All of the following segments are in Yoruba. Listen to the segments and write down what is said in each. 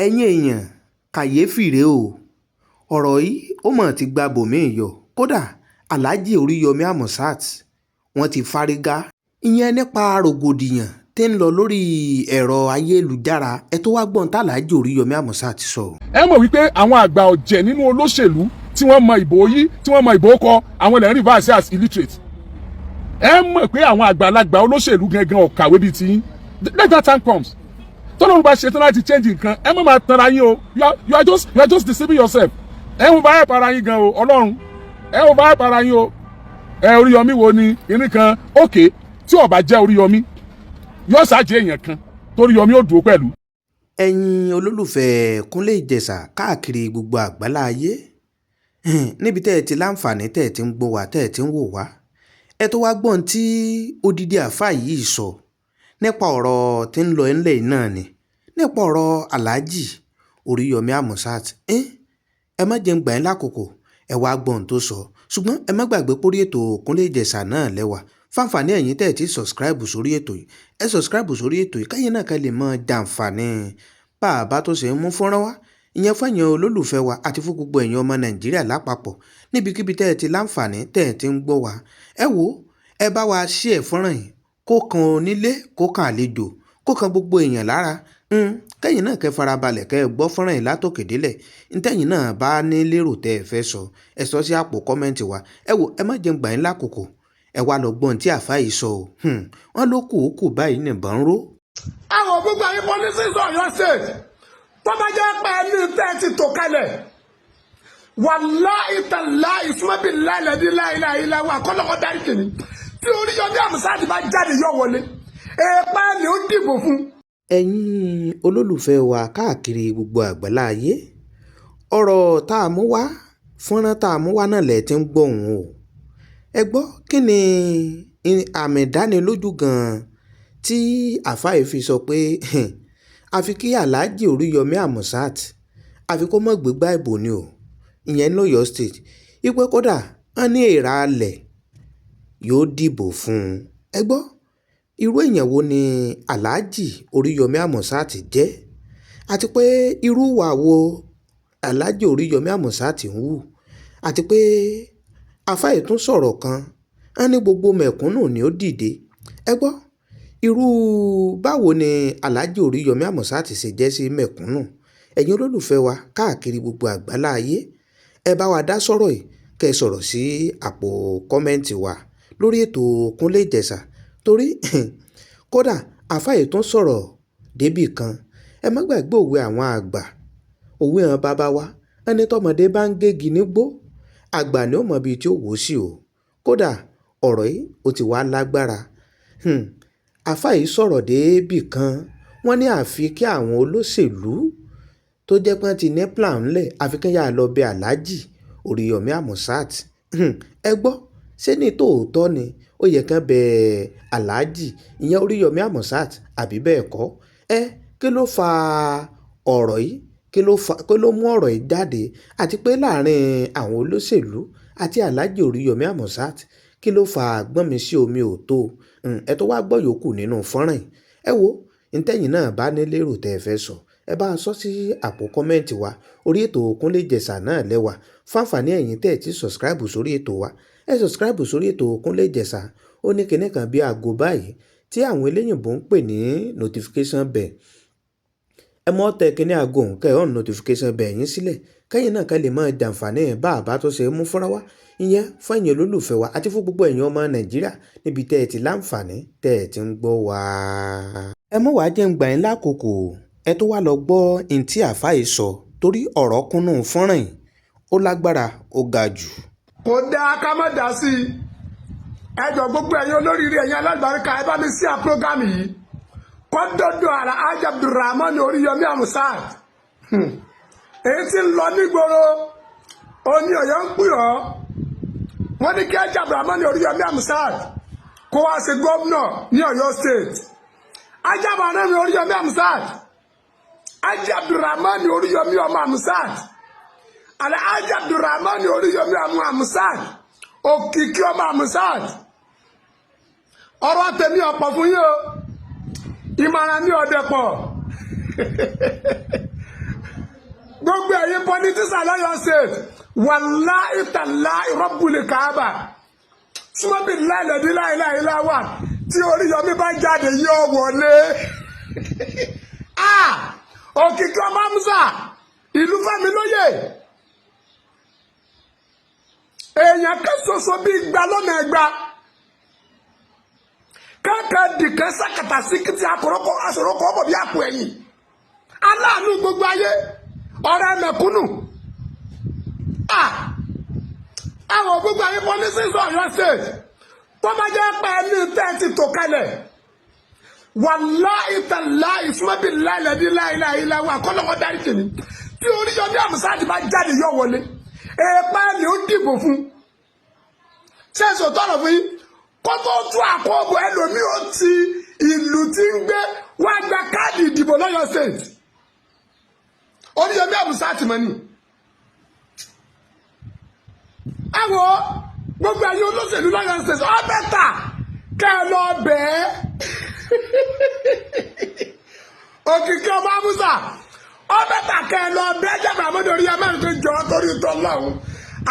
Ẹ̀yin èèyàn, kàyééfì rèé o. Ọ̀rọ̀ yìí ó mọ̀ ti gba bòmíì yọ. Kódà Alhaji Oríyọmi Hamzat, wọ́n ti fárígá, ìyẹn nípa rògbòdìyàn tí ń lọ lórí ẹ̀rọ ayélujára. Ẹ tó wá gbọ́n tàlàájì Oríyọmi Hamzat sọ. Ẹ mọ̀ wípé àwọn àgbà ọ̀jẹ̀ nínú olóṣèlú tí wọ́n mọ ìbò yí, tí wọ́n mọ ìbò kọ, àwọn ilẹ̀ ń reverse as illiterate. Ẹ mọ̀ pé àwọn àgbàlagbà olóṣèlú gangan ọ̀kàwé bíi tiyín. Let that time comes, tọ́lọ́run bá ṣetán láti change nǹkan, ẹ má máa tanra yín o. You are just deceiving yourself. Ẹ ń bá ẹ̀ para yín gan o. Ọlọ́run, ẹ ń bá ẹ̀ para yín o. Ẹ Oríyọmí wo ni kinní kan? Òkè tí ó bá jẹ́ Oríyọmí, yóò ṣàjẹ́ èèyàn kan toríyọmí ó dúró pẹ̀lú. Ẹ̀yin olólùfẹ́ Kúnlé Ìjẹ̀ṣà káàkiri gbogbo àgbálá ayé, níbi tẹ́ ẹ ti láǹfààní, tẹ́ ẹ ti ń gbọ́ wá, tẹ́ ẹ ti ń wò wá, ẹ tó wá gbọ́n tí odidi àáfàá yìí sọ nípa ọ̀rọ̀ tí ń lọ ńlẹ̀ náà ni, nípa ọ̀rọ̀ Alhaji Oríyọmí Hamzat. Ẹ má jẹ́ ń gbà yín lákòókò, ẹ wá gbọ́n tó sọ. Ṣùgbọ́n ẹ má gbàgbé pórí ètò Kúnlé Ìjẹ̀ṣà náà lẹ́wà fáǹfààní. Ẹ̀yin tẹ́ ẹ ti subscribe sórí ètò yìí, ẹ subscribe sórí ètò yìí, kẹ́yìn náà kẹ́ lè mọ jàǹfààní bá a bá tó ṣe ń mú fọ́nrán wá, ìyẹn fún ẹ̀yin olólùfẹ́ wa àti fún gbogbo ẹ̀yin ọmọ Nàìjíríà lápapọ̀, níbikíbi tẹ́ ẹ ti láǹfààní tẹ́ ẹ ti ń gbọ́ wa. Ẹ wo, ẹ bá wa share fọ́nrán yìí, kó kan onílé, kó kan àlejò, kó kan gbogbo èèyàn lára. Kẹ́yìn náà kẹ́ farabalẹ̀, kẹ́ ẹ gbọ́ fọ́nrán yìí látòkè délẹ̀. Ntẹ́yìn náà bá ní lérò tẹ́ ẹ fẹ́ sọ, ẹ sọ sí àpò comment wa. Ẹ wo, ẹ má jẹun gbà yín lákòókò, ẹ wá lọ gbọ́n tí àáfàá yìí sọ o. Wọ́n ló kù ó kù báyìí nìbọn ń ró. Àwọn gbogbo àyè politics Ọ̀yọ́ State, tó bá jẹ́ pé ẹni tẹ́ ẹ ti tò kalẹ̀, wàláhì tàláhì súnmọ́bì láìlẹ́dí láìláìlá wà kọ́lọ́kọ́ dárí kìíní tí Oríyọmí Hamzat bá jáde, yọ wọlé, èèpẹ̀ ni ó dìbò fún. Ẹ̀yin olólùfẹ́ wa káàkiri gbogbo àgbálá ayé, ọ̀rọ̀ tá a mú wá, fọ́nrán tá a mú wá náà lẹ̀ ti ń gbọ́ òun o. Ẹ gbọ́, kí ni àmì ìdánilójú gan-an tí àáfàá yìí fi sọ pé àfi kí Alhaji Oríyọmí Hamzat, àfi kó má gbégbá ìbò ni o, ìyẹn lọ́yọ̀ọ́ State, wípé kódà wọ́n ní èèrà alẹ̀ yóò dìbò fún un? Ẹ gbọ́, irú èèyàn wo ni Alhaji Oríyọmí Hamzat jẹ́, àti pé irú ìwà wo Alhaji Oríyọmí Hamzat ń hù? Àti pé àáfàá yìí tún sọ̀rọ̀ kan, wọ́n ní gbogbo mẹ̀kúnnù ni ó dìde. Ẹ gbọ́, irú báwo ni Alhaji Oríyọmí Hamzat ṣe jẹ́ sí mẹ̀kúnnù? Ẹ̀yin olólùfẹ́ wa káàkiri gbogbo àgbálá ayé, ẹ bá wa dá sọ̀rọ̀ yìí, kẹ́ ẹ sọ̀rọ̀ sí àpò comment wa lórí ètò Kúnlé Ìjẹ̀ṣà, torí kódà àáfàá yìí tún sọ̀rọ̀ débì kan. Ẹ má gbàgbé òwe àwọn àgbà, òwe àwọn bàbá wa, ẹni tọmọdé bá ń gégi nígbó, àgbà ni ó mọ ibi tí ó wò sí o. Kódà ọ̀rọ̀ yìí ó ti wá lágbára. Àáfàá yìí sọ̀rọ̀ débì kan, wọ́n ní àfi kí àwọn olóṣèlú tó jẹ́ pé wọ́n ti ní plan ńlẹ̀, àfi kí wọ́n yáa lọ bẹ Alhaji Oríyọmí Hamzat. Ẹ gbọ́, ṣé ní tòótọ́ ni ó yẹ kán bẹ Alhaji, ìyẹn Oríyọmí Hamzat, àbí bẹ́ẹ̀ kọ́? Ẹ kí ló fa ọ̀rọ̀ yìí? Kí ló fa, kí ló mú ọ̀rọ̀ yìí jáde? Àti pé láàrin àwọn olóṣèlú àti Alhaji Oríyọmí Hamzat, kí ló fa gbọ́n mi sí omi ò tó? Ẹ tó wá gbọ́ yòókù nínú fọ́nrán yìí. Ẹ wo, ntẹ́yìn náà bá ní lérò tẹ́ ẹ fẹ́ sọ, ẹ bá a sọ sí àpò comment wa. Orí ètò Kúnlé Ìjẹ̀ṣà náà lẹ́wà. Fáǹfààní ẹ̀yin tẹ́ ẹ ti subscribe sórí ètò wa, ẹ subscribe sórí ètò Kúnlé Ìjẹ̀ṣà. Ó ní kinní kan bí aago báyìí tí àwọn eléyìnbó ń pè ní notification bell. Ẹ mọ́ tẹ kinní aago òun, kẹ́ ẹ on notification bell yín sílẹ̀, kẹ́yìn náà kẹ́ lè máa jàǹfààní bá a bá tó ṣe mú fúnra wa, ìyẹn fún ẹ̀yin olólùfẹ́ wa àti fún gbogbo ẹ̀yin ọmọ Nàìjíríà níbi tẹ́ ẹ ti láǹfààní tẹ́ ẹ ti ń gbọ́ wa. Ẹ mọ̀ wá jẹ́ ń gbà yín lákòókò, ẹ tó wá lọ gbọ́ ntí tí àáfàá yìí sọ, torí ọ̀rọ̀ kúnnú fọ́nrán yìí, ó lágbára, ó ga jù. Kò dáa ká má dá sí i. Ẹ jọ, gbogbo ẹ̀yin olóríire, ẹ̀yin alágbàríkà, ẹ bá mi sí à program yìí, kọ́ dọ́dọ̀ Alhaji Abdulrahman Oríyọmí Hamzat. Èyí tí ń lọ nígboro oní Ọ̀yọ́ ń pè ọ́. Wọ́n ní kí Alhaji Abdulrahman Oríyọmí Hamzat kó wá ṣe gómìnà ní Ọ̀yọ́ State. Alhaji Abdulrahman Oríyọmí Hamzat, Alhaji Abdulrahman Oríyọmí ọmọ Hamzat, Alhaji Abdulrahman Oríyọmí ọmọ Hamzat, òkìkí ọmọ Hamzat, ọ̀rọ̀ tèmi ọ̀pọ̀ fún yín o. Ìmọ̀ràn mi ọ̀dẹ̀ pọ̀. Politician lọ́yọ̀ state, wàláì tàláì, rọ́bùlì kàábà, súnmọ́bì láìlẹ̀dí láìláìláwà, tí Oríyọmí bá jáde yóò wọlé. Ah, Òkìkí ọmọ Hamza, ìlú fẹ́mi lóye, èèyàn kan ṣoṣo bíi igba lọ́nà ẹgba kankan dìkan sákàtà síkìtì akọrọkọ aṣọrọkọ ọbọ bíi àpò ẹ̀yìn, aláàánú gbogbo ayé, ọ̀rẹ́ mẹ̀kúnnù. Ah, àwọn gbogbo ayé, politics Ọ̀yọ́ State, tó bá jẹ́ pé ẹni tẹ́ ti tò kalẹ̀, wàláì tàláì, súnmọ́bí láìlẹ́dí láìláìláwà, kọ́lọ́kọ́ dárí tèmi, tí Oríyọmí Hamzat bá jáde yọ wọlé, èèpẹ̀ ni ó dìbò fún. Ṣé èso tọrọ fún yín kó tó tú àkóbò ẹlòmíì ó ti ìlú tí ń gbé wá gba káàdì ìdìbò lọ́yọ̀ State? Oríyọmí Hamzat mọ́ ni. Ẹ wo gbogbo ẹ̀yin olóṣèlú lọ́yọ̀ State, ọ bẹ́tà kẹ́ ẹ lọ bẹ́ẹ̀ Òkìkí ọmọ Amusa, ọ bẹ́tà kẹ́ ẹ lọ bẹ́ẹ̀ jẹ́bà mọ́dọ̀rí ẹ máa ń jọ torí tọ́lọ́hún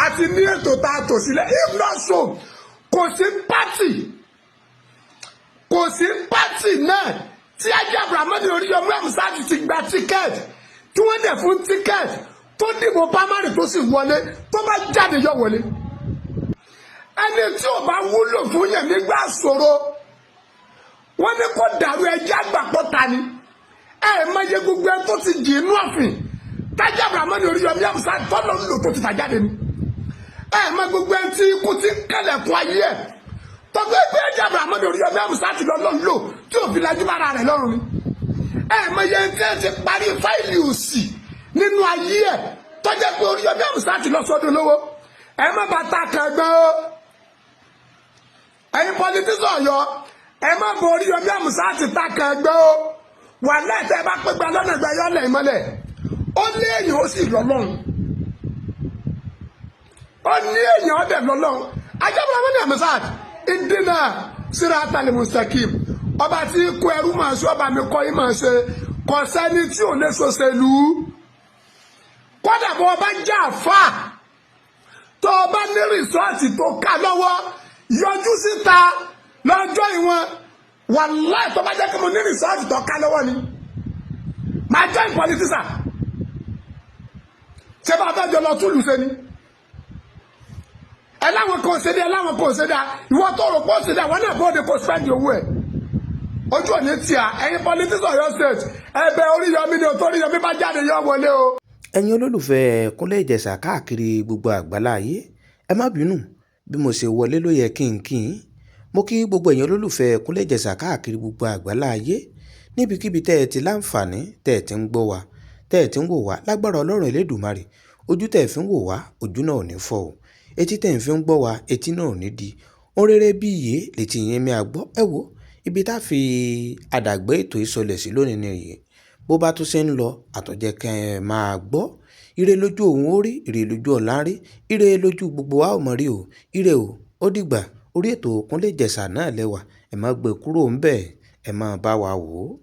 àti ní ètò tá a tò sílẹ̀. If not so, kò sí pátì, kò sí pátì náà tí ajé Abrahamu Oríyọmí Hamzat ti gba ticket, tí wọ́n dẹ̀ fún ticket, tó dìbò primary tó sì wọlé. Tó bá jáde yọ wọlé. Ẹni tí ò bá wúlò fún yẹn nígbà ṣòro, wọ́n ní kó dàrú ẹjẹ́ àgbàpọ̀ ta ni. Ẹ má yẹ gbogbo ẹ tó ti jì inú ọ̀fìn tájà Abrahamu Oríyọmí Hamzat tọ́lọ́ ń lò tó ti tà jáde ni. Ẹ má gbogbo ẹ tí ikú ti kẹlẹ̀kùn ayé ẹ tọ́gbẹ́ ẹgbẹ́ ẹjẹ́ Abrahamu Oríyọmí Hamzat lọ́lọ́ ń lò tí òfin lajú bára rẹ̀ lọ́rùn ni. Ẹ má yẹ tí ẹ ti parí fáìlì òsì nínú ayé ẹ tọ́jà pé Oríyọmí Hamzat lọ sọ́dún lówó. Ẹ má bàtà kẹgbẹ́ o. Ẹ̀yin politician Ọ̀yọ́, ẹ má bọ Oríyọmí Hamzat ta kẹgbẹ́ o. Wà lẹ́tẹ̀ bá pé gba lọ́nà ìgbà yọ lẹ́yìn mọ́lẹ̀. Ó ní èèyàn, ó sì lọ́lọ́run. Ó ní èèyàn, ó dẹ̀ lọ́lọ́run. Ajábọ̀ àwọn Hamzat ìdínà siratal mustaqim, ọba tí kó ẹrú máa ṣe, ọba mi kọ́ yín máa ṣe. Kò sẹ́ni tí ò lè ṣòṣèlú. Kódà bó ọba jẹ́ àfà, tó ọba ní result tó ká lọ́wọ́, yọjú síta lọ́jọ́ ìwọ̀n. Wàláì, tó bá jẹ́ kí mo ní result tó ká lọ́wọ́ ni, màá join politician. Ṣé bá a fẹ́ jọ lọ túlù ṣe ni? Ẹ láwọn kan ṣe dé, ẹ láwọn kan ṣe dá. Ìwọ tó rò pé ó ṣe dá, wọn náà bóde kó spend owó ẹ. Ojú òní tíya. Ẹ̀yin politician Ọ̀yọ́ State, ẹ̀bẹ̀ Oríyọmí ni o. Tó Oríyọmí bá jáde yọ wọlé o. Ẹ̀yin olólùfẹ́ Kúnlé Ìjẹ̀ṣà káàkiri gbogbo àgbálá ayé, ẹ má bínú, bí mo ṣe wọlé ló yẹ kí n kí n. Mo kí gbogbo ẹ̀yin olólùfẹ́ Kúnlé Ìjẹ̀ṣà káàkiri gbogbo àgbálá ayé, níbikíbi tẹ́ ẹ ti láǹfààní tẹ́ ẹ ti ń gbọ́ wa, tẹ́ ẹ ti ń wò wá. Lágbára Ọlọ́run Elédùmarè, ojú tẹ́ ẹ fi ń wò wá, ojú náà ò ní fọ́ o. Etí tẹ́ ẹ fi ń gbọ́ wa, etí náà ò ní di. Ohun rere bí iye létí yín mi àgbọ́. Ẹ wo ibi tá a fi àdàgbé ètò ìsọlẹ̀ sí lónìí nìyí. Bó bá tún ṣe ń lọ àtọ̀jẹ́ kẹ́ ẹ máa gbọ́. Ire lójú òun ó rí, ire lójú ọ̀la ń rí, ire lójú gbogbo wa ò mọ̀ rí o. Ire o, ó dìgbà. Orí ètò Kúnlé Ìjẹ̀ṣà náà lẹ́wà, ẹ má gbé kúrò ń bẹ̀, ẹ máa bá wa wò ó.